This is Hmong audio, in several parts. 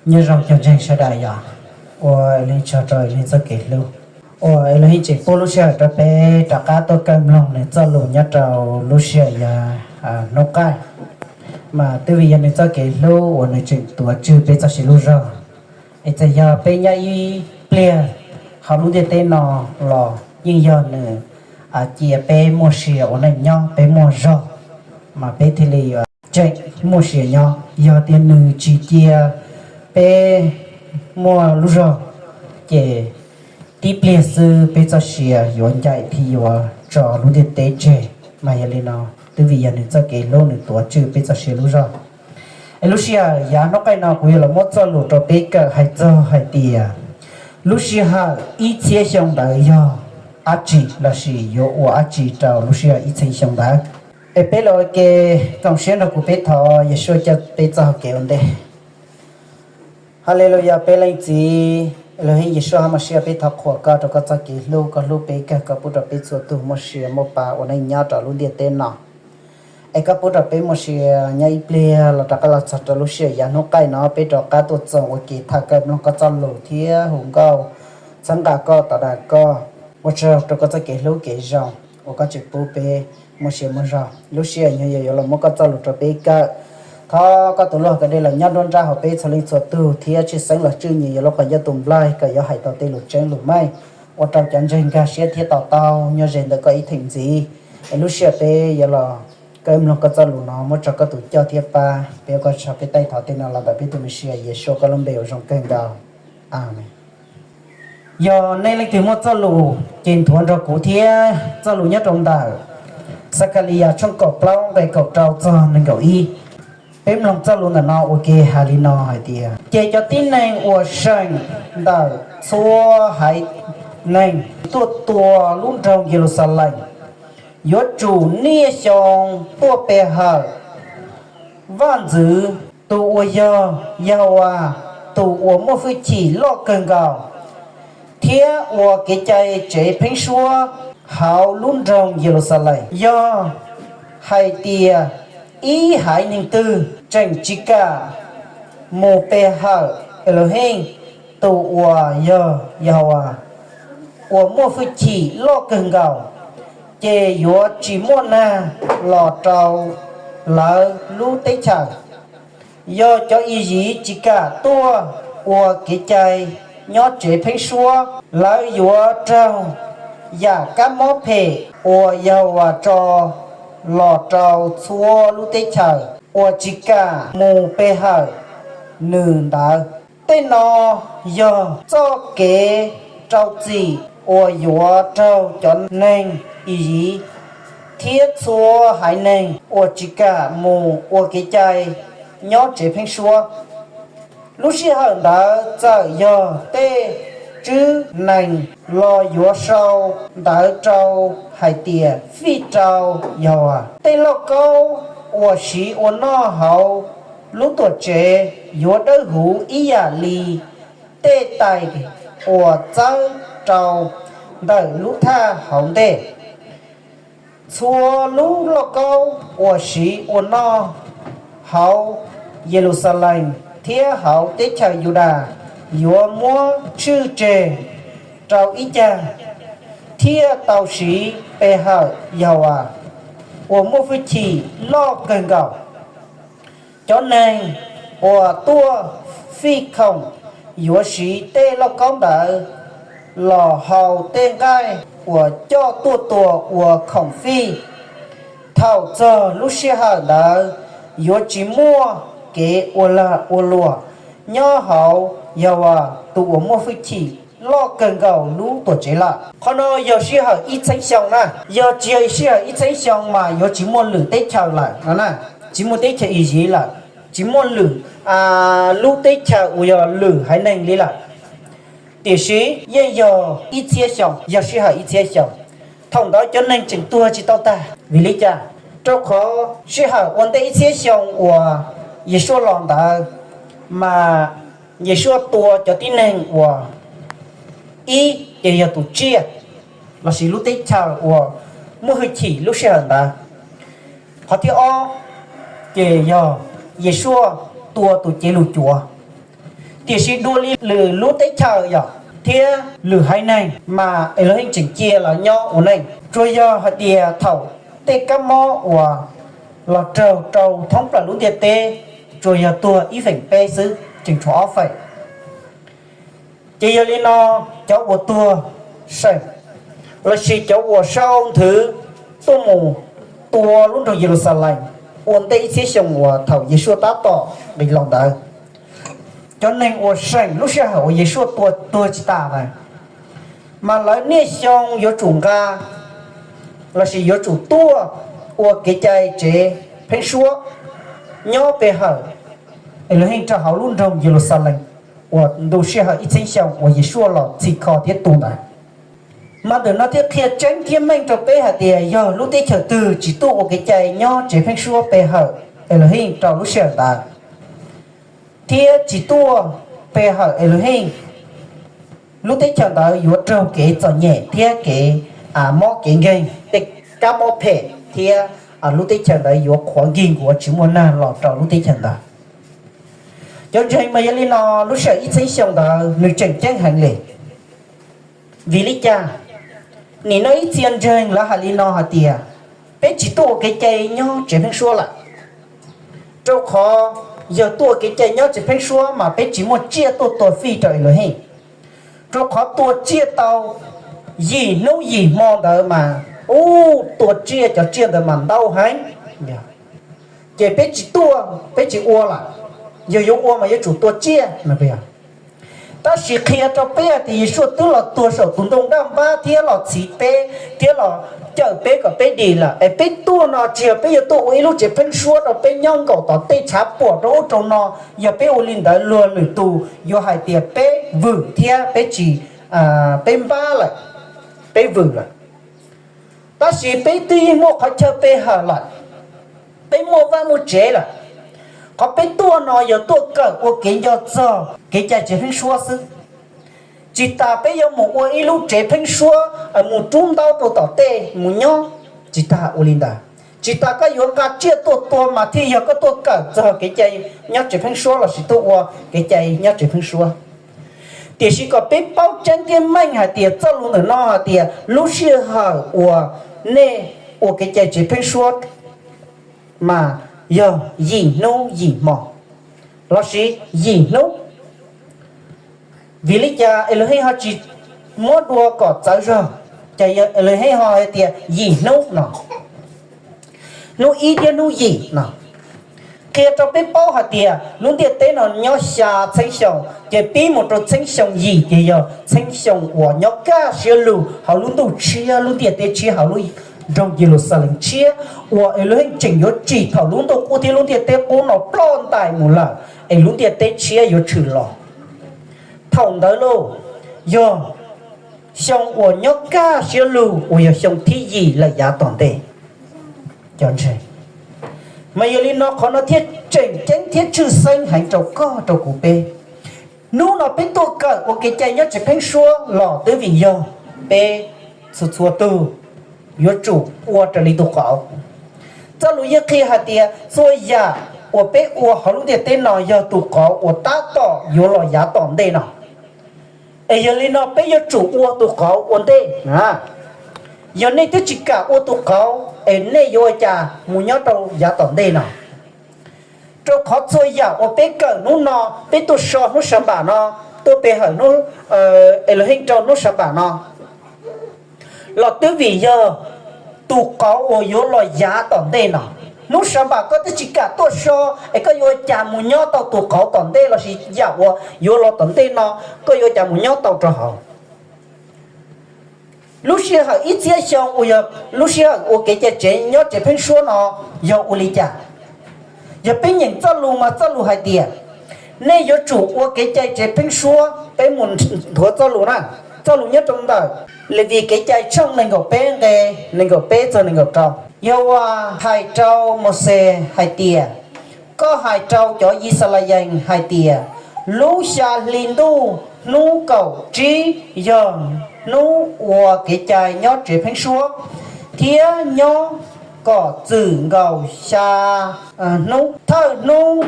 Nyob zoo cov ntseeg sawv daws yom, ua Elohim tsaug rau Elohim txoj kev hlub, ua Elohim tseem pub lub sij hawm rau peb rov qab tuaj kawm mloog nws txoj lus nyob rau lub sij hawm yav hnub qaij. Mas twb vim yog nws txoj kev hlub uas nws tseem tuav tswj peb txoj sia lub zog. Es txawm yog peb nyob ib pliag hauv lub ntiaj teb no los yeej yog nws cia peb muaj sia ua neej nyob, peb muaj zog, mas peb thiaj li tseem muaj sia nyob. Yog tias nws tsis cia peb muaj lub zog, ces tib pliag xwb peb txoj sia yuav ncaim thiab yuav tso lub ntiaj teb tseg. Mas yog li no, twb vim yog nws txoj kev hlub nws tuav tswj peb txoj sia lub zog. Es lub sij hawm yav hnub qaij no kuv yuav los muab txoj lus rau peb kawm hais txog hais tias lub sij hawm ib txhiab xyoo ntawd yog dab tsi lossis yuav ua dab tsi rau lub sij hawm ib txhiab xyoo ntawd. Es peb los ua ke koom siab nrog kuv, peb thov Yeshua coj peb txoj hau kev ua ntej. Haleluyas, peb Leej Txiv Elohim Yeshua HaMashiach, peb thov qhuas koj rau koj txoj kev hlub, koj hlub peb kawg, koj pub rau peb txhua tus muaj sia muaj pa ua neej nyob rau lub ntiaj teb no. Es koj pub rau peb muaj sia nyob ib pliag los rov qab los txog rau lub sij hawm yav hnub qaij no, peb rov qab tuaj txoos ua ke tham kawm mloog koj txoj lus thiab hu nkauj txhawb nqa koj, tom dag koj. Ua tsaug rau koj txoj kev hlub kev zoo uas koj tseem pub peb muaj sia muaj zog. Lub sij hawm nyuag yaus yuav los muab koj txoj lus rau peb kawm. Thov koj tus lub hauv kev dej los nyob nruab nrab hauv peb txhua leej txhua tug thiab tshwj xeeb los tswj nyiam yuav lub qhov ncauj tus nplaig kom yuav hais tau tej lus tseeb lus meej ua rau cov ntseeg nkag siab thiab to taub nyob ze ntawm koj ib theem ntxiv. Es lub sij hawm peb yuav los kawm mloog koj txoj lus no muab tso koj tus coj thiab pab. Peb ua koj tsaug, peb taij thov tej no los ntawm peb tus Mexiyas Yeshua koj lub npe uas zoo kawg nkaus. Amees. Yog nej leej twg muaj txoj lus ces nthuav nrog kuv thiab txoj lus nyob rau ntawm Xakhaliyas tshooj kaum plaub nqe kaum rau txog nees nkaum ib. Peb mloog txoj lus ntawm no ua ke hais li no hais tias, ces cov tib neeg uas seem ntawm txhua haiv neeg tuaj tua lub nroog Yeluxalees yuav tsum niaj xyoo tuaj pe hawm vaj ntxwv, tus uas yog Yehauvas, tus uas muaj hwj chim loj kawg nkaus thiab ua kev cai tsev pheeb suab hauv lub nroog Yeluxalees. Yog hais tias ib haiv neeg twg tseem tsis kam mus pe hawm Elohim, tus uas yog Yehauvas uas muaj hwj chim loj kawg nkaus, ces yuav tsis muaj nag los rau lawv lub teb chaws. Yog cov Iziv tsis kam tuaj ua kev cai nyob tsev pheeb suab, lawv yuav raug yam kab mob phem uas Yehauvas tso los rau txhua lub teb chaws uas tsis kam mus pe hawm nws ntawd. Tej no yog txoj kev rau txim uas yuav raug cov neeg Iziv thiab txhua haiv neeg uas tsis kam mus ua kev cai nyob tsev pheeb suab. Lub sij hawm ntawd txawm yog tej tswb nees los yuav sau ntawv rau hais tias, fij rau Yehauvas. Tej lauj kaub uas siv ua noj hauv lub tuam tsev yuav dawb huv ib yam li tej tais uas txawb rau ntawm lub thaj hauv ntej. Txhua lub lauj kaub uas siv ua noj hauv Yeluxalees thiab hauv teb chaws Yudas yuav muab tshwj tseg rau ib cag, thiaj tau siv pe hawm Yehauvas uas muaj hwj chim loj kawg nkaus. Cov neeg uas tuaj fij khoom yuav siv tej lauj kaub ntawd los hau tej nqaij uas coj tuaj tua ua khoom fij. Thaum txog lub sij hawm ntawd yuav tsis muaj kev ua lag ua luam nyob hauv Yehauvas tus uas muaj hwj chim loj kawg nkaus lub tuam tsev lawm. Qhov no yog sij hawm ib txhiab xyoo na. Yog tsis yog sij hawm ib txhiab xyoo mas yuav tsis muaj lwm teb chaws lawm no na. Tsis muaj teb chaws Iziv lawm, tsis muaj lwm lub teb chaws uas yog lwm haiv neeg li lawm. Tiam sis yeej yog ib txhiab xyoo, yog sij hawm ib txhiab xyoo. Thaum ntawd cov neeg tseem tuag tsis tau tag. Vim li cas? Rau qhov sij hawm ua ntej ib txhiab xyoo uas Yeshua los ntawd, mas Yeshua tua cov tib neeg uas, ib ces yog tus tsiaj lossis lub teb chaws uas muaj hwj chim lub sij hawm ntawd. Qhov thib ob ces yog Yeshua tua tus cev lus cuav. Tiam sis dua li lwm lub teb chaws yog thiab lwm haiv neeg mas Elohim tseem cia lawv nyob ua neej. Tsuas yog hais tias thaum tej kab mob uas los raug rau thoob plaws lub ntiaj teb tsuas yog tuag ib feem peb xwb, tseem tshuav ob feem. Ces yog li no, cov uas tuag seem, lossis cov uas sau nthwv tuaj mus tua lub nroog Yeluxalees ua ntej ib txhiab xyoo uas thaum Yeshua tab tom nqis los ntawd, cov neeg uas seem lub sij hawm uas Yeshua tua tuag tsis tas ntawd, mas lawv niaj xyoo yuav tsum nqa lossis yuav tsum tuaj ua kev cai tsev pheeb suab nyob pe hawm Elohim rau hauv lub nroog Yeluxalees uas ntu sij hawm ib txhiab xyoo uas Yeshua los txhim kho thiab tu ntawd. Mas ntawm no thiaj qhia tseeb thiab meej rau peb hais tias yog lub teb chaws twg tsis tuaj ua kev cai nyob tsev pheeb suab pe hawm Elohim rau lub sij hawm ntawd, thiab tsis tuaj pe hawm Elohim, lub teb chaws ntawd yuav raug kev txom nyem thiab kev mob kev nkeeg, tej kab mob phem, thiab lub teb chaws ntawd yuav qhuav nkig nkuav tsis muaj nag los rau lub teb chaws ntawd. Cov ntseeg mas yog li no, lub sij hawm ib txhiab xyoo ntawd nws tseem ceeb heev li. Vim li cas? Nim no ib txhia ntseeg lawv hais li no hais tias, peb tsis tuaj ua kev cai nyob tsev pheeb suab lawm, rau qhov yog tuaj ua kev cai nyob tsev pheeb suab mas peb tsis muaj tsiaj tuaj tua fij rau Elohim, rau qhov tua tsiaj tau yim hnub yim hmo ntawd mas, ub, tua tsiaj cov tsiaj ntawd mas ntau heev, ces peb tsis tuaj, peb tsis ua lawm, yog yuav ua mas yuav tsum tua tsiaj. Tab sis qhia rau peb hais tias Yeshua twb los tuag saum tus ntoo daj npab thiab los txhiv peb thiab los cawm peb kom peb dim lawm, es peb tuaj no tsis yog peb yuav tuaj ua ib lub tsev pheeb suab rau peb nyob nkaum tom tej tshav puam rau ub rau no. Yog peb ua li ntawd luag lwm tus yuav hais tias peb vwm thiab peb tsis, peb npab lawm, peb vwm lawm. Tab sis peb twb yeej muaj qhov chaw pe hawm lawm, peb muaj vaj muaj tsev lawm. Qhov peb tuaj no yog tuaj kawm ua kev nco txog kev cai tsev pheeb suab xwb. Tsis tas peb yuav mus ua ib lub tsev pheeb suab mus rub ntaub rau tom tej mus nyob, tsis tas ua li ntawd. Tsis tas koj yuav nqa tsiaj tuaj tua mas thiaj yog koj tuaj kawm txog kev cai nyob tsev pheeb suab lossis tuaj ua kev cai nyob tsev pheeb suab. Tiam sis kom peb paub tseeb thiab meej hais tias txoj lus ntawm no hais tias lub sij hawm uas nej ua kev cai tsev pheeb suab mas yog yim hnub yim hmo, lossis yim hnub. Vim li cas Elohim ho tsis muab dua kom txawv zog, ces Elohim ho hais tias yim hnub no, hnub ib thiab hnub yim no? Qhia rau peb paub hais tias lub ntiaj teb no nyob xya txheeb xyoo, ces pib mus rau txheeb xyoo yim ces yog txheeb xyoo uas nyob kaj siab lug hauv lub ntuj tshiab, lub ntiaj teb tshiab, hauv lub nroog Yeluxalees tshiab, uas Elohim tseem yuav tsim thaum lub ntuj qub thiab lub ntiaj teb qub no ploj ntais mus lawm, es lub ntiaj teb tshiab yuav tshwm los. Thaum ntawd lauj, yog xyoo uas nyob kaj siab lug uas yog xyoo thib yim lawm yav tom ntej. Mas yog li no qhov no thiaj tseem ceeb thiab tshwj xeeb heev rau koj rau kuv peb. Hnub no peb tuaj kawm ua kev cai nyob tsev pheeb suab los twb vim yog peb txhua txhua tug yuav tsum ua raws li tus qauv. Txoj lus yeej qhia hais tias txhua yam uas peb ua hauv lub ntiaj teb no yog tus qauv uas tab tom yuav los yav tom ntej no. Es yog li no peb yuav tsum ua tus qauv ua ntej. Yog nej twb tsis kam ua tus qauv, es nej yuav ua cas mus nyob rau yav tom ntej no? Rau qhov txhua yam uas peb kawm hnub no, peb tuaj so hnub sab npam no, tuaj pe hawm Elohim rau hnub sab npam no, los twb vim yog tus qauv uas yuav los yav tom ntej no. Hnub sab npam koj twb tsis kam tuaj so, es koj yuav ua cas mus nyob tau tus qauv tom ntej lossis yam uas yuav los tom ntej no, koj yuav ua cas mus nyob tau rau hauv? Lub sij hawm ib txhiab xyoo uas yog lub sij hawm ua kev cai tsev nyob tsev pheeb suab no yog ua li cas? Yog peb nyeem txoj lus mas txoj lus hais tias, nej yuav tsum ua kev cai tsev pheeb suab. Peb mus nthuav txoj lus na, txoj lus nyob rau ntawm Levis Kev cai tshooj nees nkaum peb nqe nees nkaum peb txog nees nkaum rau. Yehauvas hais rau Mauxes hais tias, koj hais rau cov Yixalayees hais tias, lub xya hli ntuj hnub kaum tsib yog hnub ua kev cai nyob tsev pheeb suab, thiab nyob kom txwm nkaus xya hnub. Thawj hnub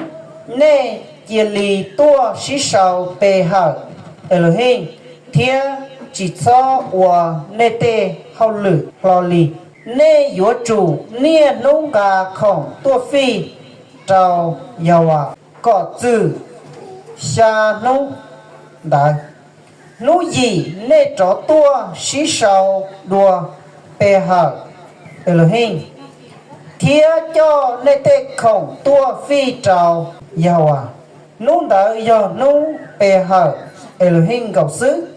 nej cia li tuaj sib sau pe hawm Elohim thiab tsis txhob ua nej tej hauj lwm hlo li. Nej yuav tsum niaj hnub nqa khoom tuaj fij rau Yehauvas kom txwm xya hnub ntawd. Hnub yim nej rov tuaj sib sau dua pe hawm Elohim thiab coj nej tej khoom tuaj fij rau Yehauvas. Hnub ntawd yog hnub pe hawm Elohim nkaus xwb.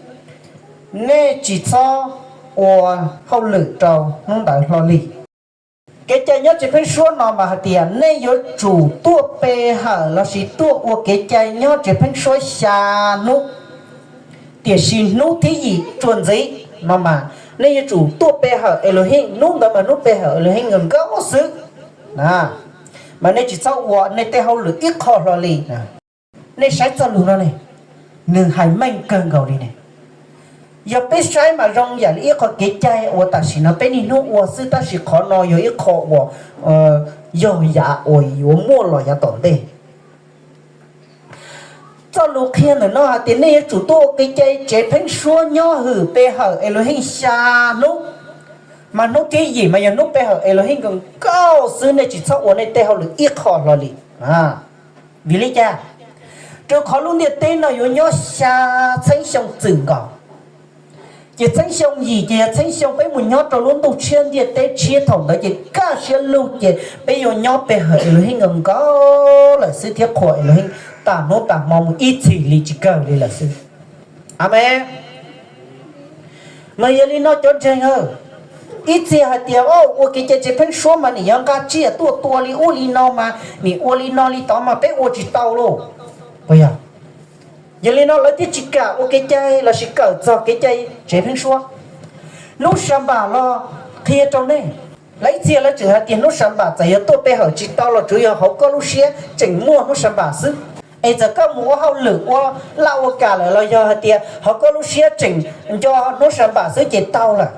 Nej tsis txhob ua hauj lwm rau hnub ntawd hlo li. Kev cai nyob tsev pheeb suab no mas hais tias nej yuav tsum tuaj pe hawm lossis tuaj ua kev cai nyob tsev pheeb suab xya hnub, tiam sis hnub thib yim tsuas ntxiv no mas nej yuav tsum tuaj pe hawm Elohim. Hnub ntawd mas hnub pe hawm Elohim nkaus xwb, mas nej tsis txhob ua nej tej hauj lwm ib qho hlo li. Nej saib txoj lus no ne, nws hais meej kawg nkaus li ne. Yog peb saib mas zoo yam li ib qho kev cai uas tam sim no peb niaj hnub ua xwb, tab sis qhov no yog ib qho uas yog yam uas yuav muaj los yav tom ntej. Txoj lus qhia ntawm no hais tias nej yuav tsum tuaj ua kev cai tsev pheeb suab nyob hwm pe hawm Elohim xya hnub, mas hnub thib yim mas yog hnub pe hawm Elohim nkaus xwb, nej tsis txhob ua nej tej hauj lwm ib qho hlo li. Vim li cas? Rau qhov lub ntiaj teb no yuav nyob xya txheeb xyoo txwm nkaus, ces txheeb xyoo yim ces yog txheeb xyoo peb mus nyob rau lub ntuj tshiab ntiaj teb tshiab, thaum ntawd ces kaj siab lug ces peb yuav nyob pe hawm Elohim nkaus nkaus lawm xwb thiab qhuas Elohim tas hnub tas hmo mus ib txhis li tsis kawg li lawm xwb. Amees. Mas yog li no cov ntseeg aw, ib txhia hais tias ua kev cai tsev pheeb suab mas nim yuav nqa tsiaj tuaj tua li ub li no mas nim ua li no li tod mas peb ua tsis tau lauj. Yog li no lawv thiaj tsis kam ua kev cai lossis kawm txog kev cai tsev pheeb suab. Hnub Xanpam los qhia rau nej, lawv ib txhia lawv tseem hais tias hnub Xanpam txawm yog tuaj pe hawm tsis tau los tsuav yog hauv koj lub siab tseem muaj hnub Xanpam xwb. Es txawm koj mus ua hauj lwm ua laj ua kam lawm los yog hais tias hauv koj lub siab tseem nco hnub Xanpam xwb ces tau lawm.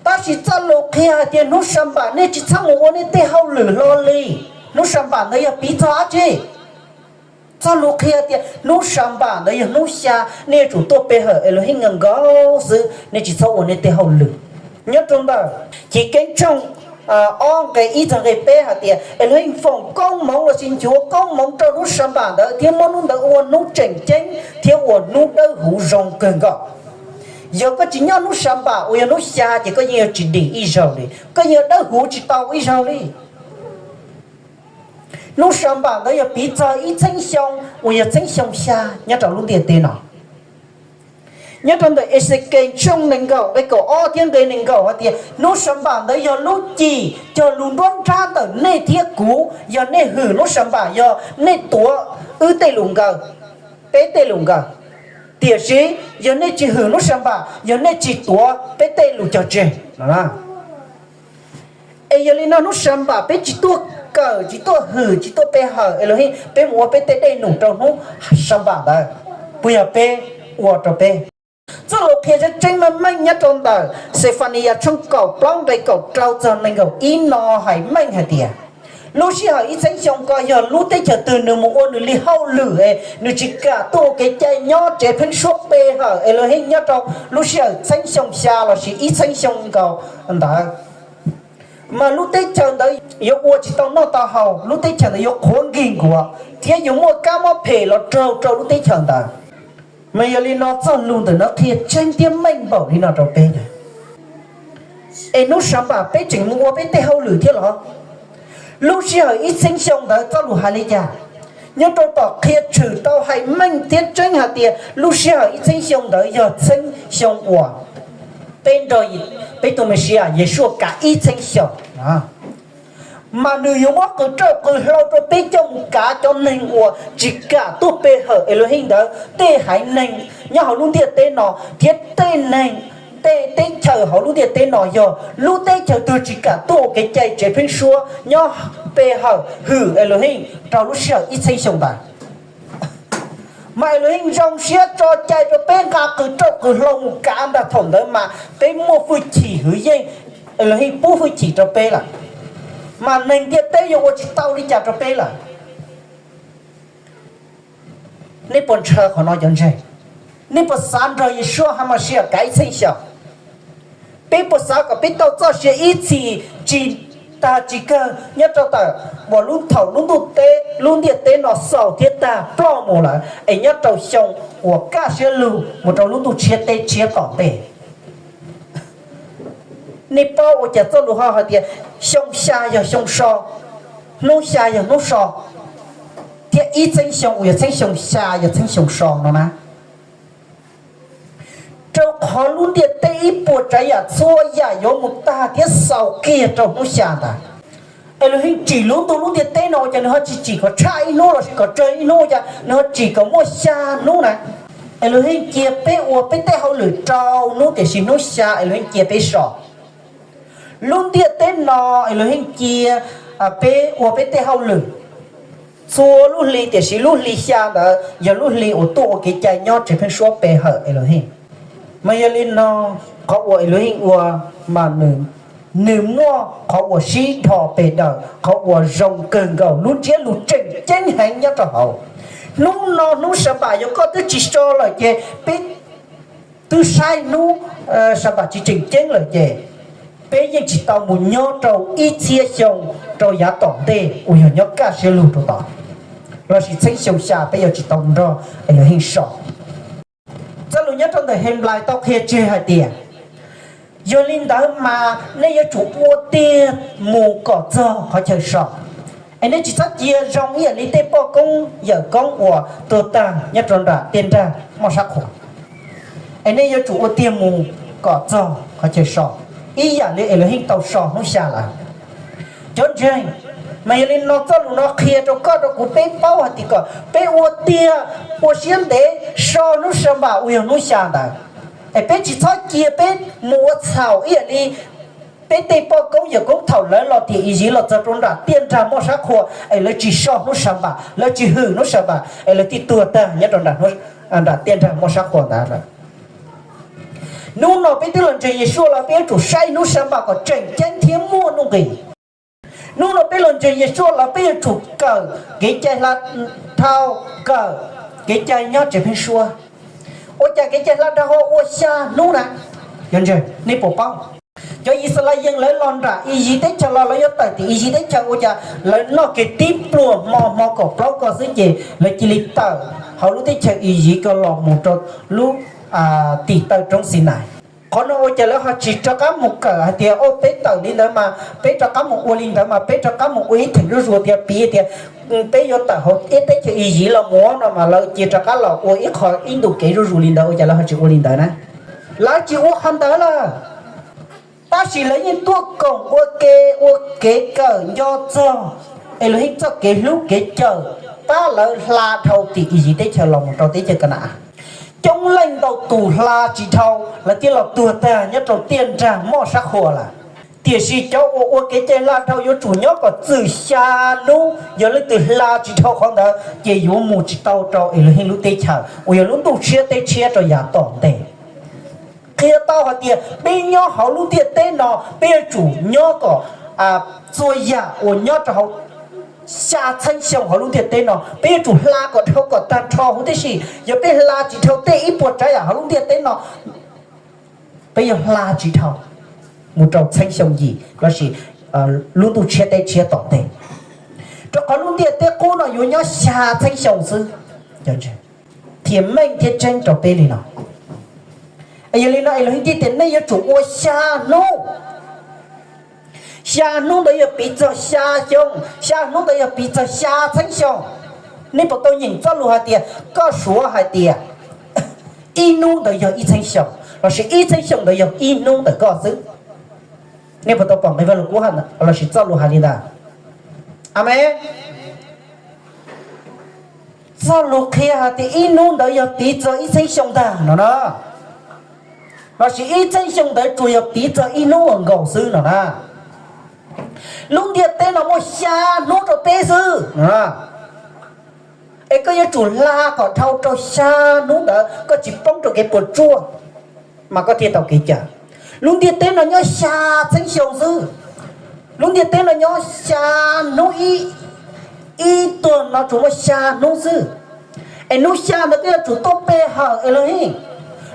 Tab sis txoj lus qhia hais tias hnub Xanpam nej tsis txhob mus ua nej tej hauj lwm hlo li. Hnub Xanpam ntawd yog piv txog dab tsi? Txoj lus qhia tias hnub Xanpam ntawd yog hnub xya, nej yuav tsum tuaj pe hawm Elohim nkaus nkaus xwb, nej tsis txhob ua nej tej hauj lwm. Nyob rau ntawm Chiv Keeb tshooj ob nqe ib txog nqe peb hais tias Elohim foom koob hmoov lossis nchuav koob hmoov rau hnub Xanpam ntawd thiab muab hnub ntawd ua hnub tseem ceeb thiab ua hnub dawb huv zoo kawg nkaus. Yog koj tsis nyob hnub Xanpam uas yog hnub xya ces koj yeej yuav tsis dim ib zaug li, koj yeej yuav dawb huv tsis tau ib zaug li. Hnub Xanpam ntawd yog piv txog ib txheeb xyoo uas yog txheeb xyoo xya nyob rau lub ntiaj teb no. Nyob rau ntawm Exekees tshooj nees nkaum nqe kaum ob thiab nqe nees nkaum hais tias hnub Xanpam ntawd yog lub cim cog lus nruab nrab ntawm nej thiab kuv, yog nej hwm hnub Xanpam yog nej tuav wb tej lus nkaws, peb tej lus nkaws. Tiam sis yog nej tsis hwm hnub Xanpam yog nej tsis tuav peb tej lus cog tseg. Es yog li no hnub Xanpam peb tsis tuaj kawm, tsis tuaj hwm, tsis tuaj pe hawm Elohim, peb mus ua peb tej dej num rau hnub Xanpam ntawd, puas yog peb ua rau peb? Txoj lus qhia tseeb tseeb meej meej nyob rau ntawm Xefaniyas tshooj kaum plaub nqe kaum rau txog nees nkaum ib no hais meej hais tias lub sij hawm ib txheeb xyoo ko yog lub teb chaws twg nws mus ua nws li hauj lwm es nws tsis kam tuaj ua kev cai nyob tsev pheeb suab pe hawm Elohim nyob rau lub sij hawm txheeb xyoo xya lossis ib txheeb xyoo nkaus ntawd, mas lub teb chaws ntawd yuav ua tsis tau noj tau haus, lub teb chaws ntawd yuav qhuav nkig nkuav thiab yuav muaj kab mob phem los raug rau lub teb chaws ntawd. Mas yog li no txoj lus ntawm no qhia tseeb thiab meej npaum li no rau peb tias, es hnub Xanpam peb tseem mus ua peb tej hauj lwm thiab los? Lub sij hawm ib txheeb xyoo ntawd txoj lus hais li cas? Nyob rau tom qhia tshwm tau hais meej thiab tseeb hais tias lub sij hawm ib txheeb xyoo ntawd yog txheeb xyoo uas peb nrog peb tus Mexiyas Yeshua kav ib txheeb xyoo. Mas nws yuav muab qws raj qws hlau rau peb coj mus kav cov neeg uas tsis kam tuaj pe hawm Elohim ntawd, tej haiv neeg nyob hauv lub ntiaj teb no thiab tej neeg, tej teb chaws hauv lub ntiaj teb no, yog lub teb chaws twg tsis kam tuaj ua kev cai tsev pheeb suab nyob pe hawm hwm Elohim rau lub sij hawm ib txheeb xyoo ntawd. Mas Elohim zoo siab tso cai rau peb nqa qws raj qws hlau mus kav ntag. Thaum ntawd mas peb muaj hwj chim hwv yeej, Elohim pub hwj chim rau peb lawm, mas neeg ntiaj teb yuav ua tsis tau li cas rau peb lawm. Nej puas ntshaw qhov no cov ntseeg? Nej puas xav nrog Yeshua HaMashiach kav ib txhiab xyoo? Peb puas xav kom peb tau txoj sia ib txhis tsis tag tsis kawg nyob rau thaum uas lub thaum lub ntuj teb lub ntiaj teb no xaus thiab tag ploj mus lawm es nyob rau xyoo uas kaj siab lug mus rau lub ntuj tshiab teb tshiab tom ntej? Nej paub ua cas txoj lus ho hais tias xyoo xya yog xyoo so, hnub xya yog hnub so, thiab ib txhiab xyoo uas yog txhiab xyoo xya yog txhiab xyoo so no na? Rau qhov lub ntiaj teb ib puas tsav yam txhua yam yuav mus tag thiab xaus kiag rau hnub xya ntawd. Elohim tsim lub ntuj lub ntiaj teb no ua cas nws ho tsis tsim kom tshaj ib hnub lossis kom tsawg ib hnub, ua cas nws ho tsim kom muaj xya hnub na? Elohim cia peb ua peb tej hauj lwm rau hnub tiam sis hnub xya Elohim cia peb so. Lub ntiaj teb no Elohim cia peb ua peb tej hauj lwm txhua lub hli tiam sis lub hli xya ntawd yog lub hli uas tuaj ua kev cai nyob tsev pheeb suab pe hawm Elohim. Mas yog li no, qhov uas Elohim ua mas nws muaj qhov uas sib dhos pes daws, qhov uas zoo kawg nkaus, lub ntsiab lus tseem ceeb heev nyob rau hauv. Hnub no hnub sa npam yog koj twb tsis so lawm ces peb twb saib hnub sa npam tsis tseem ceeb lawm ces peb yeej tsis tau mus nyob rau ib txhiab xyoo rau yav tom ntej uas yog nyob kaj siab lug rau tod, lossis txhiab xyoo xya peb yuav tsis tau nrog Elohim so. Txoj lus nyob rau ntawm Henplais tau qhia tseg hais tias, yog li ntawd mas nej yuav tsum ua tiag mus kom txog qhov chaw so, es nej tsis txhob cia zoo ib yam li tej poj koob yawm koob uas tuag tag nyob rau nram tiaj nrag moj sab qhua, es nej yuav tsum ua tiag mus kom txog qhov chaw so, ib yam li Elohim tau so hnub xya lawm. Cov ntseeg, mas yog li no txoj lus no qhia rau koj rau kuv peb paub hais tias kom peb ua tiag ua siab ntev so hnub sa npam uas yog hnub xya ntawd, es peb tsis txhob cia peb mus ua txhaum ib yam li peb tej poj koob yawm koob thaum lawv los tim Iziv los txog rau nram tiaj nrag moj sab qhua es lawv tsis so hnub sa npam, lawv tsis hwm hnub sa npam es lawv thiaj tuag tag nyob rau nram tiaj nrag moj sab qhua ntawd lawm. Hnub no peb twb los ntseeg Yeshua los peb yuav tsum saib hnub sa npam kom tseem ceeb thiab muaj nuj nqis. Hnub no peb los ntseeg Yeshua los peb yuav tsum kawm kev cai hla dhau, kawm kev cai nyob tsev pheeb suab. Ua cas kev cai hla dhau ho ua xya hnub na? Nej puas paub? Cov Yixalayees lawv los nram Iziv teb chaws los lawv yuav tawm tim Iziv teb chaws ua cas lawv noj kev tib pluag hmo, hmo kaum plaub ko xwb ces lawv cia li tawm hauv lub teb chaws Iziv ko los mus rau lub tim taw roob Xinais. Qhov no ua cas lawv ho tsis rov qab mus kawm hais tias, o, peb tawm li ntawd mas peb rov qab mus ua li ntawd mas peb rov qab mus ua ib theem zuj zus tias, piv tias peb yuav tawm hauv ib teb chaws Iziv los mus no mas lawv cia rov qab los ua ib qho ib ntus kev zuj zus li ntawd, ua cas lawv ho tsis ua li ntawd na? Lawv tsis ua qhov ntawd lawm. Tab sis lawv yeej tuaj koom ua ke, ua kev kawm nco txog Elohim txoj kev hlub kev cawm pab lawv hla dhau tim Iziv teb chaws los mus rau teb chaws Kana-as. Coob leej ntau tus hla tsis dhau, lawv thiaj los tuag tag nyob rau tiaj nrag moj sab qhua lawm. Tiam sis cov uas ua kev cai hla dhau yuav tsum nyob kom txwm xya hnub, yog leej twg hla tsis dhau qhov ntawd ces yuav mus tsis tau rau Elohim lub teb chaws uas yog lub ntuj tshiab teb tshiab rau yav tom ntej. Qhia tau hais tias peb nyob hauv lub ntiaj teb no peb yuav tsum nyob kom txhua yam uas nyob rau hauv xya txheeb xyoo hauv lub ntiaj teb no peb yuav tsum hla kom dhau kom tag nrho huv tib si. Yog peb hla tsis dhau tej ib puas tsav yam hauv lub ntiaj teb no, peb yuav hla tsis dhau mus rau txheeb xyoo yim lossis lub ntuj tshiab teb tshiab tom ntej, rau qhov lub ntiaj teb qub no yuav nyob xya txheeb xyoo xwb. Thiam meej thiab tseeb rau peb li no. Yog li no Elohim thiaj tias nej yuav tsum ua xya hnub. Xya hnub ntawd yog piv txog xya xyoo, xya hnub ntawd yog piv txog xya txheeb xyoo. Nej puas tau nyeem txoj lus hais tias, koj suav hais tias ib hnub ntawd yog ib txheeb xyoo, lossis ib txheeb xyoo ntawd yog ib hnub ntawm koj xwb? Nej puas tau pom nqe Vaj Lug Kub lossis txoj lus hais li ntawd? Amees. Txoj lus qhia hais tias ib hnub ntawd yog piv txog ib txheeb xyoo ntag no na, lossis ib txheeb xyoo ntawd tsuas yog piv txog ib hnub uas nkaus xwb no na. Lub ntiaj teb no muaj xya hnub rau peb xwb no, es koj yuav tsum hla kom dhau rau xya hnub ntawd koj tsis poob rau kev puas tsuaj, mas koj thiaj tau kev cawm. Lub ntiaj teb no nyob xya txheeb xyoo xwb. Lub ntiaj teb no nyob xya hnub, ib tuag no tsuas muaj xya hnub xwb. Es hnub xya ntawd koj yuav tsum tuaj pe hawm Elohim.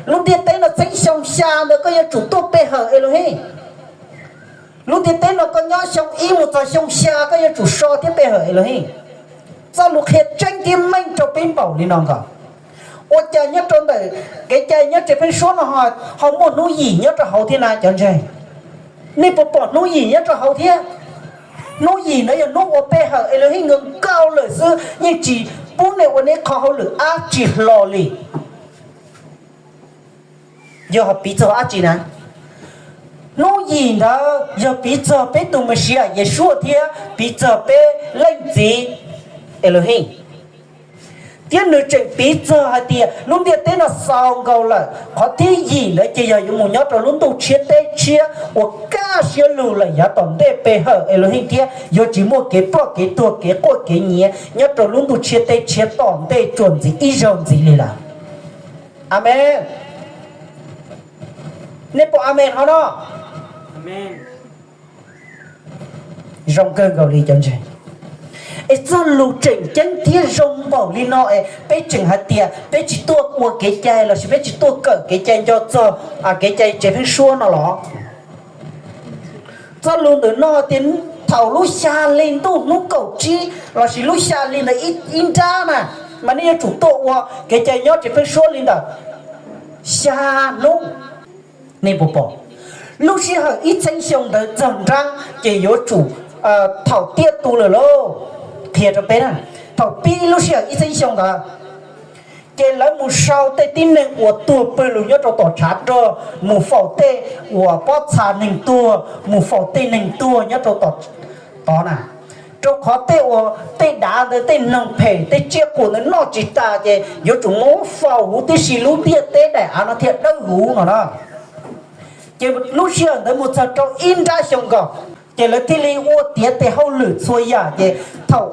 Lub ntiaj teb no txheeb xyoo xya ntawd koj yuav tsum tuaj pe hawm Elohim. Lub ntiaj teb no koj nyob xyoo ib mus txog xyoo xya koj yuav tsum so thiab pe hawm Elohim. Txoj lus qhia tseeb thiab meej rau peb npaum li no nkaus. Ua cas nyob rau ntawm kev cai nyob tsev pheeb suab no ho muaj hnub yim nyob rau hauv thiab na cov ntseeg? Nej puas pom hnub yim nyob rau hauv thiab? Hnub yim ntawd yog hnub uas pe hawm Elohim nkawd nkaus lawm xwb, yeej tsis pub nej ua nej qhov hauj lwm dab tsi hlo li. Yog piv txog dab tsi na? Hnub yim ntawd yog piv txog peb tus Mexiyas Yeshua thiab piv txog peb Leej Txiv Elohim. Thiab nws tseem piv txog hais tias lub ntiaj teb no xaus nkaus lawm, qhov thib yim ntawd ces yog yuav mus nyob rau lub ntuj tshiab teb tshiab uas kaj siab lug lawm yav tom ntej pe hawm Elohim thiab yuav tsis muaj kev ploj kev tuag kev quaj kev nyiav nyob rau lub ntuj tshiab teb tshiab tom ntej tsuas ntxiv ib zaug ntxiv li lawm. Amees. Nej puas amees qhov no? Zoo kawg nkaus li cov ntseeg. Es txoj lus tseem ceeb thiab zoo npaum li no es peb tseem hais tias peb tsis tuaj ua kev cai lossis peb tsis tuaj kawm kev cai nco txog kev cai tsev pheeb suab no los? Txoj lus ntawm no tias thaum lub xya hli ntuj hnub kaum tsib lossis lub xya hli ntawd ib nrab na, mas nej yuav tsum tuaj ua kev cai nyob tsev pheeb suab li ntawm xya hnub. Nej puas pom? Lub sij hawm ib txhiab xyoo ntawd txog nrab ces yuav tsum thaum tiaj tus lawm lauj. Qhia rau peb na, thaum pib lub sij hawm ib txhiab xyoo ntawd ces lawv mus sau tej tib neeg uas tuag pw lug nyob rau tom tshav rog, mus faus tej uas pob txha neeg tuag, mus faus tej neeg tuag nyob rau tom tod na. Rau qhov tej uas tej dav ntawd tej noog phem tej tsiaj qus ntawd noj tsis tas ces yuav tsum muab faus huv tib si lub ntiaj teb daim av no thiaj dawb huv no na. Ces lub sij hawm ntawd mus txog rau ib nrab xyoo nkaus ces lawv thiaj li ua tiav tes hauj lwm txhua yam ces thaum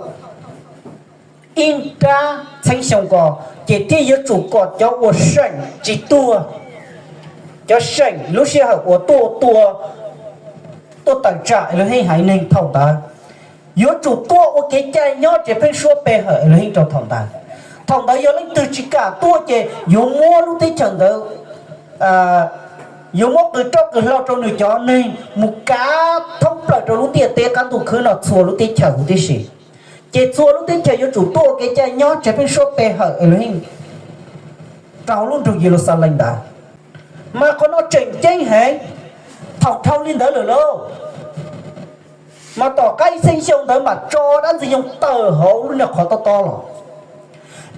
ib nrab txhiab xyoo nkaus ces thiaj yuav tsum kom cov uas seem tsis tuag, cov seem lub sij hawm uas tuaj tua, tuaj tawm tsam Elohim haiv neeg thaum ntawd yuav tsum tuaj ua kev cai nyob tsev pheeb suab pe hawm Elohim rau thaum ntawd. Thaum ntawd yog leej twg tsis kam tuaj ces yuav muab lub teb chaws ntawd, yuav muab qws roj qws hlau rau nws cov neeg mus kav thoob plaws rau lub ntiaj teb qab ntuj khwb no txhua lub teb chaws huv tib si. Ces txhua lub teb chaws yuav tsum tuaj ua kev cai nyob tsev pheeb suab pe hawm Elohim rau hauv lub nroog Yeluxalees ntawd. Mas qhov no tseem ceeb heev. Thaum dhau li ntawd lawm lauj, mas tom qab ib txhiab xyoo ntawd mas tso dab ntxwg nyoog tawm hauv lub niag qhov tob tob los.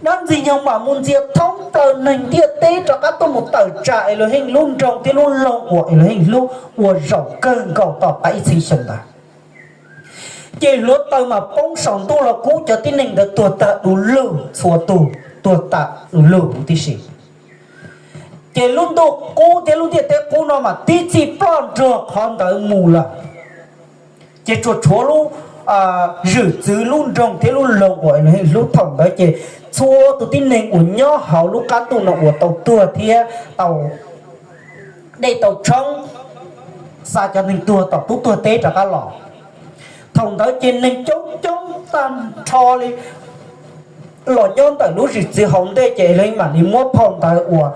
Dab ntxwg nyoog mas mus ntxias thoob plaws neeg ntiaj teb rov qab tuaj mus tawm tsam Elohim lub nroog thiab lub loog uas Elohim hlub uas zaum kawg nkaus tom qab ib txhiab xyoo ntawd. Ces hluav taws mas poob saum ntuj los kub cov tib neeg ntawd tuag tag du lug txhua tus, tuag tag du lug huv tib si. Ces lub ntuj qub thiab lub ntiaj teb qub no mas tib txhij ploj nrog qhov ntawd mus lawm. Ces tsuas tshuav lub zwm txwv lub nroog thiab lub loog uas Elohim hlub thaum ntawd ces txhua tus tib neeg uas nyob hauv lub qab ntuj no uas tau tuag thiab tau dej tau tshoob, xa cov neeg tuag tom tub tuag teb rov qab los. Thaum ntawd ces neeg coob coob tag nrho li los nyob ntawm lub zwm txwv hauv ntej ces Elohim mam li muab phau ntawv uas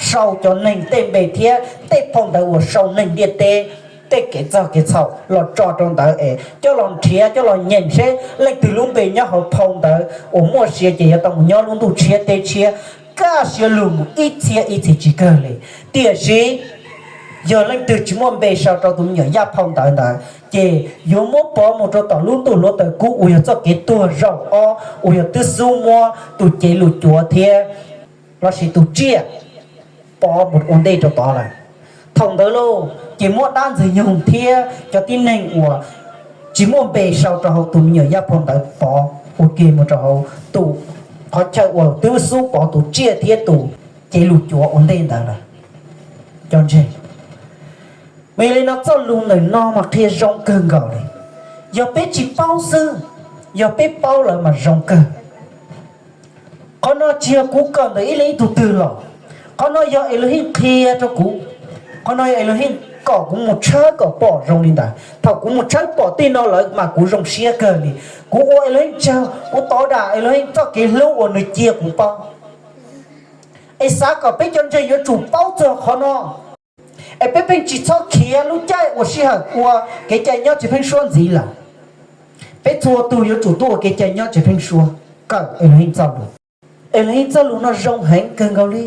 sau cov neeg tej npe thiab tej phau ntawv uas sau neeg ntiaj teb tej kev txog kev txhaum los tso rau ntawd es coj los nrhiav coj los nyeem seb leej twg lub npe nyob hauv phau ntawv uas muaj sia ces yuav tau mus nyob lub ntuj tshiab teb tshiab kaj siab lug mus ib txhiab ib txhis tsis kawg li. Tiam sis yog leej twg tsis muaj npe sau rau tus me nyuam yaj phau ntawv ntawd ces yuav muab pov mus rau tom lub ntuj hluav taws kub uas yog txoj kev tuag zaum ob uas yog twb xub muab tus cev lus cuav thiab lossis tus tsiaj pov mus ua ntej rau tod lawm. Thaum ntawd lauj ces muab dab ntxwg nyoog thiab cov tib neeg uas tsis muaj npe sau rau hauv tus me nyuam yaj phau ntawv pov ua ke mus rau hauv tus qhov chaw uas twb xub pov tus tsiaj thiab tus cev lus cuav ua ntej ntawd lawm. Cov ntseeg, vim li no txoj lus ntawm no mas qhia zoo kawg nkaus li. Yog peb tsis paub xwb, yog peb paub lawm mas zoo kawg. Qhov no tsis yog kuv kawm ntawm ib leej ib tug twg los, qhov no yog Elohim qhia rau kuv. Qhov no yog Elohim kom kuv mus tshawb kom pom zoo li ntawd. Thaum kuv mus tshawb pom tej no lawm mas kuv zoo siab kawg li. Kuv ua Elohim tsaug, kuv tos dam Elohim txoj kev hlub uas nws cia kuv paub. Es xav kom peb cov ntseeg yuav tsum paub txog qhov no, es peb pheej tsis txhob khiav lub caij uas sij hawm ua kev cai nyob tsev pheeb suab ntxiv lawm. Peb txhua tus yuav tsum tuaj ua kev cai nyob tsev pheeb suab, kawm Elohim txoj lus. Elohim txoj lus no zoo heev kawg nkaus li.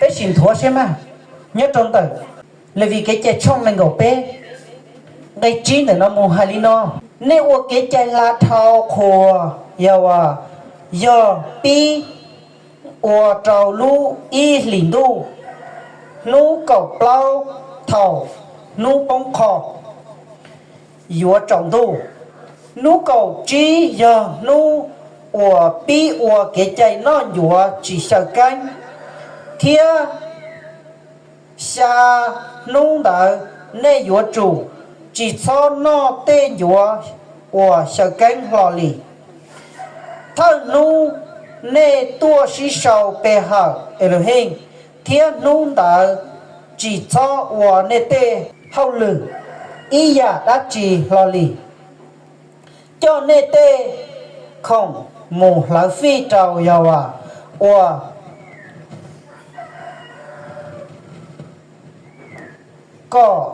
Peb sim nthuav seb mas, nyob rau ntawm Levis Kev cai tshooj nees nkaum peb, nqe tsib ntawm no mus hais li no: Nej ua kev cai hla dhau qhuas, yog, yog pib ua rau lub ib hlis ntuj, hnub kaum plaub thaum hnub poob qho yuav tsaus ntuj, hnub kaum tsib yog hnub uas pib ua kev cai noj ncuav tsis xyaw keeb, thiab xya hnub ntawd nej yuav tsum tsis txhob noj tej ncuav uas xyaw keeb hlo li. Thawj hnub nej tuaj sib sau pe hawm Elohim, thiab hnub ntawd tsis txhob ua nej tej hauj lwm ib yam dab tsi hlo li. Coj nej tej khoom mus hlawv fij rau Yehauvas ua kom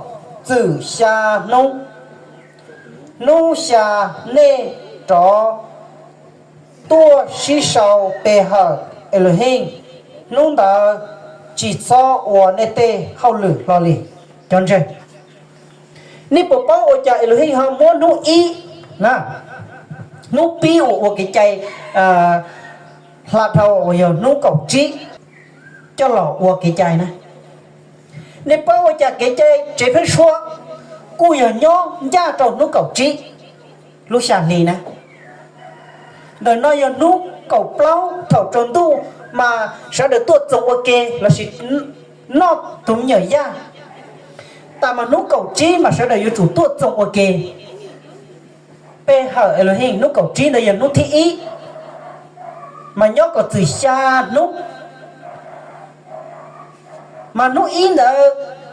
txwm xya hnub. Hnub xya nej rov tuaj sib sau pe hawm Elohim, hnub ntawd tsis txhob ua nej tej hauj lwm hlo li. Cov ntseeg, nej puas paub ua cas Elohim ho muab hnub ib, hnub pib uas ua kev cai hla dhau uas yog hnub kaum tsib coj los ua kev cai na? Nej paub ua cas kev cai tsev pheeb suab kuj yog nyob ncaj rau hnub kaum tsib lub xya hli na? Ntawm no yog hnub kaum plaub thaum tsaus ntuj mas sawv daws tuaj txoos ua ke lossis noj tus me nyuam yaj. Tas mas hnub kaum tsib mas sawv daws yuav tsum tuaj txoos ua ke. Pe hawm Elohim hnub kaum tsib ntawd yog hnub thib ib, mas nyob kom txwm xya hnub. Mas hnub ib ntawd,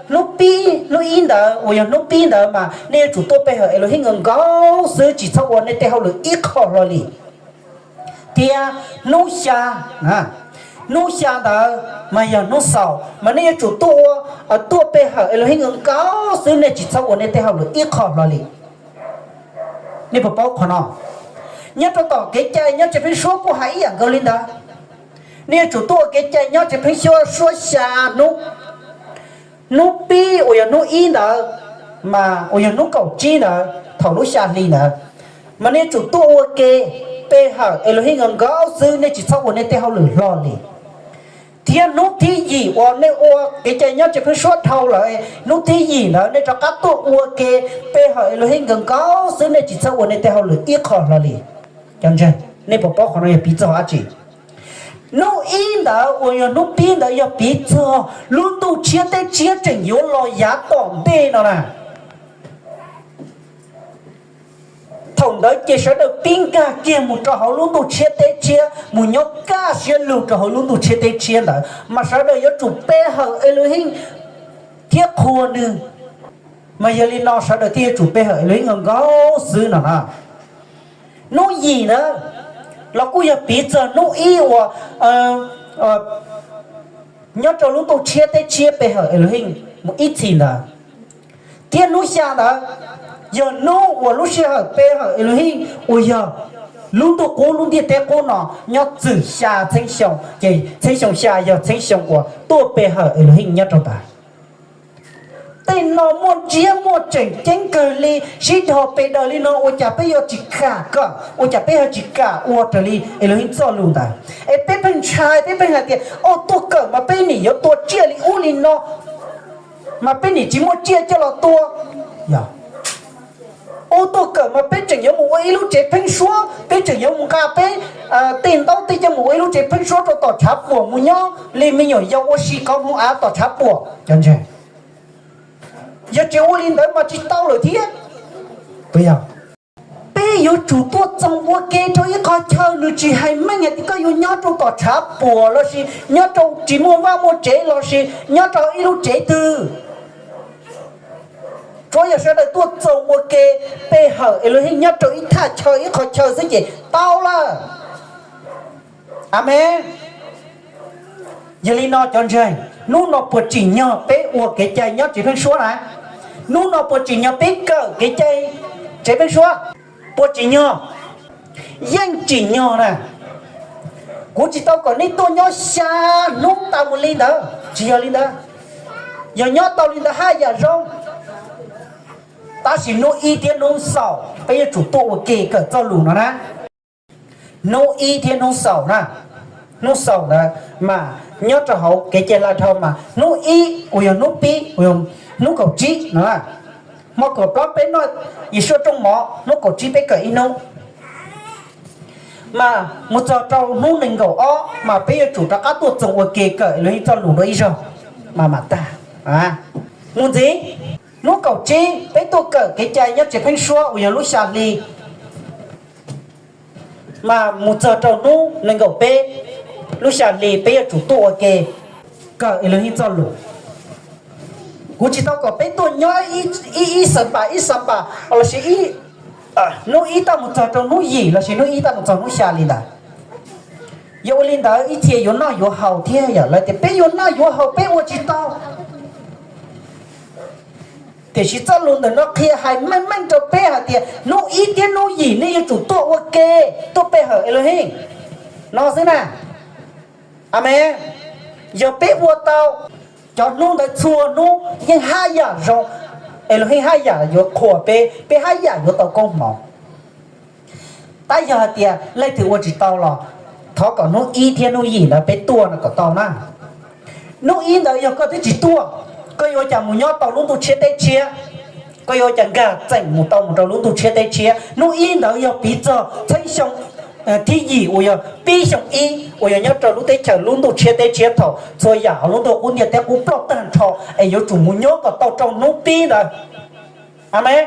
hnub pib, hnub ib ntawd uas yog hnub pib ntawd mas nej yuav tsum tuaj pe hawm Elohim nkaus nkaus xwb, tsis txhob ua nej tej hauj lwm ib qho hlo li. Thiab hnub xya, hnub xya ntawd mas yog hnub xaus mas nej yuav tsum tuaj ua, tuaj pe hawm Elohim nkaus nkaus xwb, nej tsis txhob ua nej tej hauj lwm ib qho hlo li. Nej puas paub qhov no? Nyob rau tom kev cai nyob tsev pheeb suab kuj hais ib yam nkaus li ntawd. Nej yuav tsum tuaj ua kev cai nyob tsev pheeb suab xya hnub. Hnub pib uas yog hnub ib ntawd, mas uas yog hnub kaum tsib ntawd thaum lub xya hli ntawd, mas nej yuav tsum tuaj ua ke pe hawm Elohim nkaus nkaus xwb, nej tsis txhob ua nej tej hauj lwm hlo li. Thiab hnub thib yim uas nej ua kev cai nyob tsev pheeb suab dhau lawm, hnub thib yim ntawd nej rov qab tuaj ua ke pe hawm Elohim nkaus nkaus xwb, nej tsis txhob ua nej tej hauj lwm ib qho hlo li. Cov ntseeg, nej puas paub qhov no yog piv txog dab tsi? Hnub ib ntawd uas yog hnub pib ntawd yog piv txog lub ntuj tshiab teb tshiab tseem yuav los yav tom ntej no na. Thaum ntawd ces sawv daws pib nkag kiag mus rau hauv lub ntuj tshiab teb tshiab, mus nyob kaj siab lug rau hauv lub ntuj tshiab teb tshiab ntawd, mas sawv daws yuav tsum pe hawm Elohim thiab qhuas nws. Mas yog li no sawv daws thiaj yuav tsum pe hawm Elohim nkaus nkaus xwb no na. Hnub yim ntawd los kuj yog piv txog hnub ib uas nyob rau lub ntuj tshiab teb tshiab pe hawm Elohim mus ib txhis ntawd. Thiab hnub xya ntawd yog hnub uas lub sij hawm pe hawm Elohim uas yog lub ntuj qub lub ntiaj teb qub no nyob txwm xya txheeb xyoo, ces txheeb xyoo xya yog txheeb xyoo uas tuaj pe hawm Elohim nyob rau ntawd. Tej no muaj ntsiab muaj tseem ceeb kawg li, sib dhos pes daws li no ua cas peb yuav tsis kam kawm, ua cas peb yuav tsis kam ua raws li Elohim txoj lus ntawd? Es peb pheej ntshai, peb pheej hais tias, o, tuaj kawm mas peb nim yuav tua tsiaj li ub li no, mas peb nim tsis muaj tsiaj coj los tua. Ub, tuaj kawm mas peb tseem yuav mus ua ib lub tsev pheeb suab, peb tseem yuav mus nqa peb tej ntaub tej coj mus ua ib lub tsev pheeb suab rau tom tshav puam mus nyob li me nyuam yaus ua si qhov hmoov av tom tshav puam. Cov ntseeg, yog tsis ua li ntawd mas tsis tau lawm thiab. Puas yog? Peb yuav tsum tuaj txoos ua ke rau ib qho chaw nws tsis hais meej hais tias koj yuav nyob rau tom tshav puam lossis nyob rau tsis muaj vaj muaj tsev lossis nyob rau ib lub tsev twg. Tsuav yog sawv daws tuaj txoos ua ke pe hawm Elohim nyob rau ib thaj chaw ib qhov chaw xwb ces tau lawm. Amees. Yog li no cov ntseeg, hnub no puas tsim nyog peb ua kev cai nyob tsev pheeb suab na? Hnub no puas tsim nyog peb kawm kev cai tsev pheeb suab? Puas tsim nyog? Yeej tsim nyog na. Kuv tsis tau kom nej tuaj nyob xya hnub tas mus li ntawd, tsis yog li ntawd. Yog nyob tau li ntawd haj yam zoo, tab sis hnub ib thiab hnub xaus peb yuav tsum tuaj ua ke kawm txoj lus no na. Hnub ib thiab hnub xaus na, hnub xaus ntawd mas nyob rau hauv kev cai hla dhau mas hnub ib uas yog hnub pib uas yog hnub kaum tsib no, hmo kaum plaub peb noj Yeshua rooj mov, hnub kaum tsib peb kawm ib hnub. Mas mus txog rau hnub nees nkaum ob mas peb yuav tsum rov qab tuaj txoos ua ke kawm Elohim txoj lus dua ib zaug mas mam tag. Mus ntxiv, hnub kaum tsib peb tuaj kawm kev cai nyob tsev pheeb suab uas yog lub xya hli. Mas mus txog rau hnub nees nkaum peb lub xya hli peb yuav tsum tuaj ua ke kawm Elohim txoj lus. Kuv tsis tau kom peb tuaj nyob ib ib xas npas ib xas npas lossis hnub ib toj mus txog rau hnub yim lossis hnub ib toj mus txog hnub xya li ntawd. Yog ua li ntawd ib txhia yuav noj yuav haus thiab yom, lawv tias peb yuav noj yuav haus peb ua tsis tau. Tiam sis txoj lus ntawm no qhia hais meej meej rau peb hais tias hnub ib thiab hnub yim nej yuav tsum tuaj ua ke, tuaj pe hawm Elohim no xwb na. Amees. Yog peb ua tau, cov hnub ntawd txhua hnub yeej haj yam zoo, Elohim haj yam yuav qhuas peb, peb haj yam yuav tau koob hmoov. Tab yog hais tias leej twg ua tsis tau los thov kom hnub ib thiab hnub yim ntawd peb tuaj no kom tau na. Hnub ib ntawd yog koj twb tsis tuaj, koj yuav ua cas mus nyob tau lub ntuj tshiab teb tshiab? Koj yuav ua cas nkag txeem mus tau mus rau lub ntuj tshiab teb tshiab? Hnub ib ntawd yog piv txog txheeb xyoo thib yim uas yog pib xyoo ib uas yog nyob rau lub teb chaws lub ntuj tshiab teb tshiab thaum txhua yam hauv lub ntuj qub ntiaj teb qub ploj tag nrho es yuav tsum mus nyob kom tau rau hnub pib ntawd. Amees.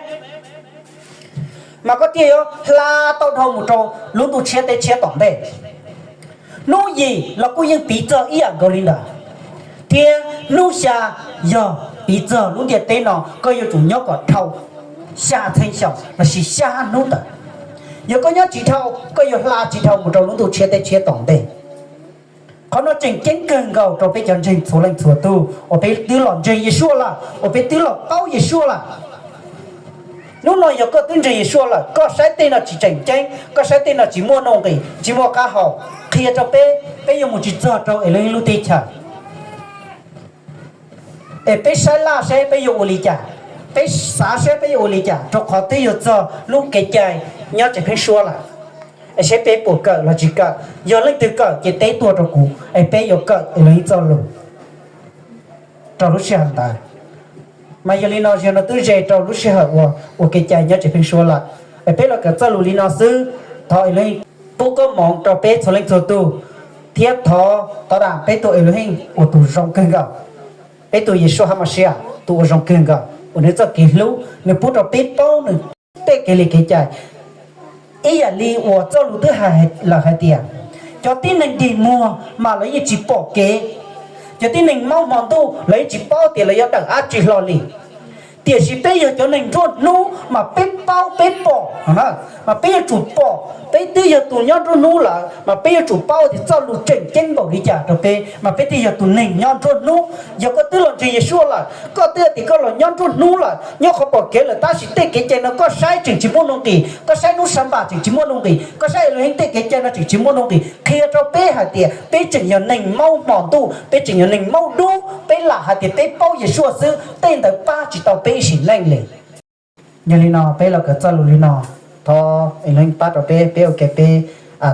Mas koj thiaj yuav hla tau dhau mus rau lub ntuj tshiab teb tshiab tom ntej. Hnub yim los kuj yeej piv txog ib yam nkaus li ntawd, thiab hnub xya yog piv txog lub ntiaj teb no koj yuav tsum nyob kom dhau xya txheeb xyoo lossis xya hnub ntawd. Yog koj nyob tsis dhau, koj yuav hla tsis dhau mus rau lub ntuj tshiab teb tshiab tom ntej. Qhov no tseem ceeb kawg nkaus rau peb cov ntseeg txhua leej txhua tug uas peb twb los ntseeg Yeshua lawm, uas peb twb los paub Yeshua lawm. Hnub no yog koj twb ntseeg Yeshua lawm, koj saib tej no tsis tseem ceeb, koj saib tej no tsis muaj nuj nqis, tsis muaj qab hau, qhia rau peb, peb yuav mus tsis txog rau Elohim lub teb chaws. Es peb saib laj saib peb yuav ua li cas, peb xav saib peb yuav ua li cas, rau qhov twb yuav txog lub kev cai nyob tsev pheeb suab lawm. Es saib peb puas kawm los tsis kawm, yog leej twg kawm ces teb tuaj rau kuv es peb yuav kawm Elohim txoj lus rau lub sij hawm ntawd. Mas yog li no, yog no twb ze rau lub sij hawm uas ua kev cai nyob tsev pheeb suab lawm, es peb los kawm txoj lus li no xwb. Thov Elohim pub koob hmoov rau peb txhua leej txhua tug, thiab thov tov dam peb tus Elohim uas tus zoo kawg nkaus, peb tus Yeshua Hamasias tus uas zoo kawg nkaus uas nws txoj kev hlub nws pub rau peb paub nws tej kev li kev cai. Ib yam li uas txoj lus twb hais lawm hais tias, cov tib neeg dig muag mas lawv yeej tsis pom kev, cov tib neeg maub hmo ntuj lawv yeej tsis paub tias lawv yuav tawm dab tsi hlo li. Tiam sis peb yog cov neeg nruab hnub mas peb paub peb pom, mas peb yuav tsum pom, peb twb yog tus nyob nruab hnub lawm mas peb yuav tsum paub tias txoj lus tseem ceeb npaum li cas rau peb, mas peb thiaj yog tus neeg nyob nruab hnub. Yog koj twb los ntseeg Yeshua lawm, koj twb tias koj los nyob nruab hnub lawm, nyob qhov pom kev lawm, tab sis tej kev cai no koj saib tseem tsis muaj nuj nqis, koj saib hnub sab npam tseem tsis muaj nuj nqis, koj saib Elohim tej kev cai no tseem tsis muaj nuj nqis, qhia rau peb hais tias peb tseem yog neeg maub hmo ntuj, peb tseem yog neeg maub dub, peb lam hais tias peb paub Yeshua xwb, tej ntawd pab tsis tau peb ib sim neej li. Yog li no peb los kawm txoj lus li no, thov Elohim pab rau peb, peb ua ke peb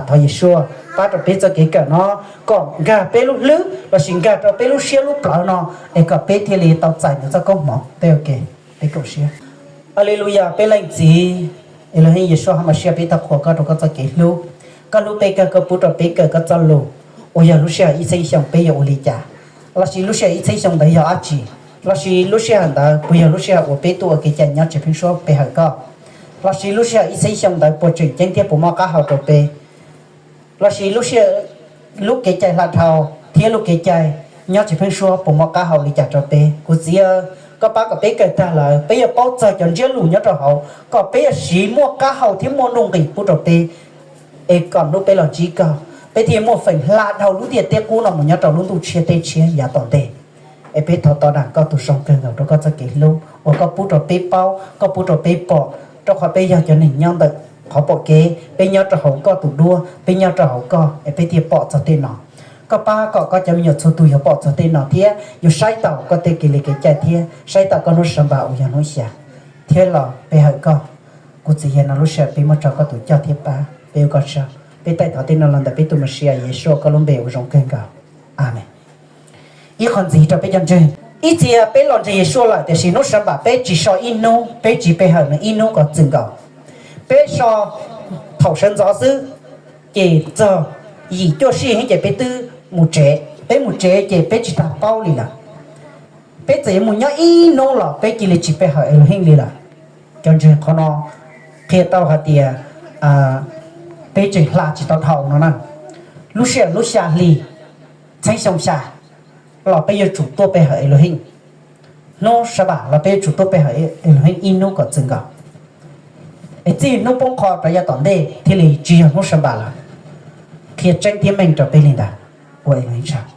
thov Yeshua pab rau peb txoj kev kawm no, kom nkag peb lub hlwb lossis nkag rau peb lub siab lub plawv no, es kom peb thiaj li tau txais nws txoj koob hmoov. Peb ua ke, peb koom siab. Aleluyas, peb leej txiv Elohim Yeshua Hamasias, peb thov qhuas koj rau koj txoj kev hlub. Koj hlub peb kawg, koj pub rau peb kawm koj txoj lus uas yog lub sij hawm ib txhiab xyoo peb yuav ua li cas, lossis lub sij hawm ib txhiab xyoo ntawd yog dab tsi, lossis lub sij hawm ntawd puas yog lub sij hawm uas peb tuaj ua kev cai nyob tsev pheeb suab pe hawm koj, lossis lub sij hawm ib txhiab xyoo ntawd puas tseem ceeb thiab puas muaj qab hau rau peb, lossis lub sij hawm, lub kev cai hla dhau thiab lub kev cai nyob tsev pheeb suab puas muaj qab hau li cas rau peb. Kuv Txiv, Koj pab kom peb kawm tag lawm peb yuav paub txog cov ntsiab lus nyob rau hauv kom peb yuav siv muaj qab hau thiab muaj nuj nqis pub rau peb, es kom hnub peb los ntsib koj peb thiaj muaj feem hla dhau lub ntiaj teb qub no mus nyob rau lub ntuj tshiab teb tshiab yav tom ntej. Es peb thov to dag koj tus zoo kawg nkaus rau koj txoj kev hlub uas koj pub rau peb paub, koj pub rau peb pom, rau qhov peb yog cov neeg nyob ntawm qhov pom kev, peb nyob rau hauv koj tus duab, peb nyob rau hauv koj es peb thiaj pom txog tej no. Koj pab kom koj cov me nyuam txhua tus yuav pom txog tej no thiab yuav saib taus koj tej kev li kev cai thiab saib taus koj hnub sawv npam uas yog hnub xya thiab los pe hawm koj. Kuv txiv, yog no lub sij hawm peb muab tso koj tus coj thiab pab, peb ua koj tsaug. Peb taij thov tej no los ntawm peb tus Mexiyas Yeshua koj lub npe uas zoo kawg nkaus. Amees. Ib qho ntxiv rau peb cov ntseeg, ib txhia peb los ntseeg Yeshua lawm tiam sis hnub sawv npam peb tsis so ib hnub, peb tsis pe hawm nws ib hnub kom txwm nkaus. Peb so thaum sawv ntxov xwb, ces txog yim cuaj sij heev ces peb twb mus tsev, peb mus tsev ces peb tsis tas paub li lawm. Peb txawm yuav mus nyob ib hnub los peb cia li tsis pe hawm Elohim li lawm. Cov ntseeg, qhov no qhia tau hais tias peb tseem hla tsis tau dhau no na. Lub sij hawm lub xya hli txheeb xyoo xya los peb yuav tsum tuaj pe hawm Elohim. Hnub sawv npam los peb yuav tsum tuaj pe hawm Elohim ib hnub kom txwm nkaus, es txij hnub poob qho rov yav tom ntej thiaj li tsis yog hnub sawv npam lawm. Qhia tseeb thiab meej rau peb li ntawd, ua Elohim tsaug.